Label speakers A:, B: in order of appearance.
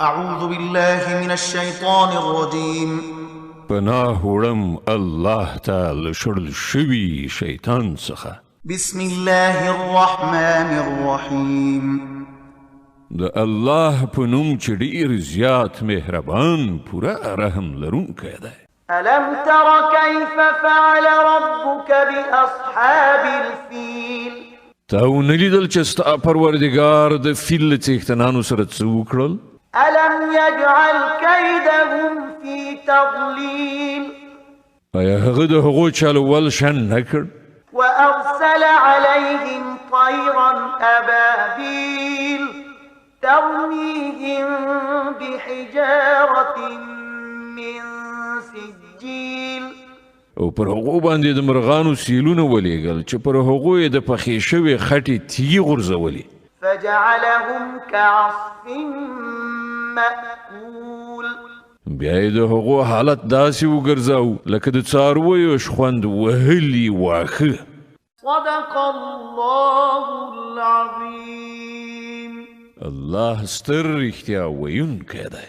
A: أعوذ بالله من الشيطان الرجيم.
B: پناه وړم الله ته له شړل شوي شیطان څخه.
A: بسم الله الرحمن الرحيم.
B: د الله په نوم چې ډیر زیات مهربان، پوره رحم لرونکی دی.
A: ألم تر كيف فعل ربك بأصحاب الفيل؟
B: تا ونه لیدل چې ستا پروردګار د فیل له څښتنانو سره څه وکړل؟
A: ألم يجعل كيدهم في تضليل؟
B: آیا هغه د هغو چل ول شنډ نه کړ؟
A: وأرسل عليهم طيرا أبابيل ترميهم بحجارة من سجيل.
B: او پر هغو باندې د مرغانو سیلونه ولېږل چې پر هغو یې د پخې شوې خټې تیږې غورځولې.
A: فجعلهم كعصف مأكول.
B: بیا یې د هغو حالت داسې وګرځاو لکه د څارویو شخوند وهلي واښه.
A: صدق الله العظیم.
B: الله ستر رښتیا ویونکی دی.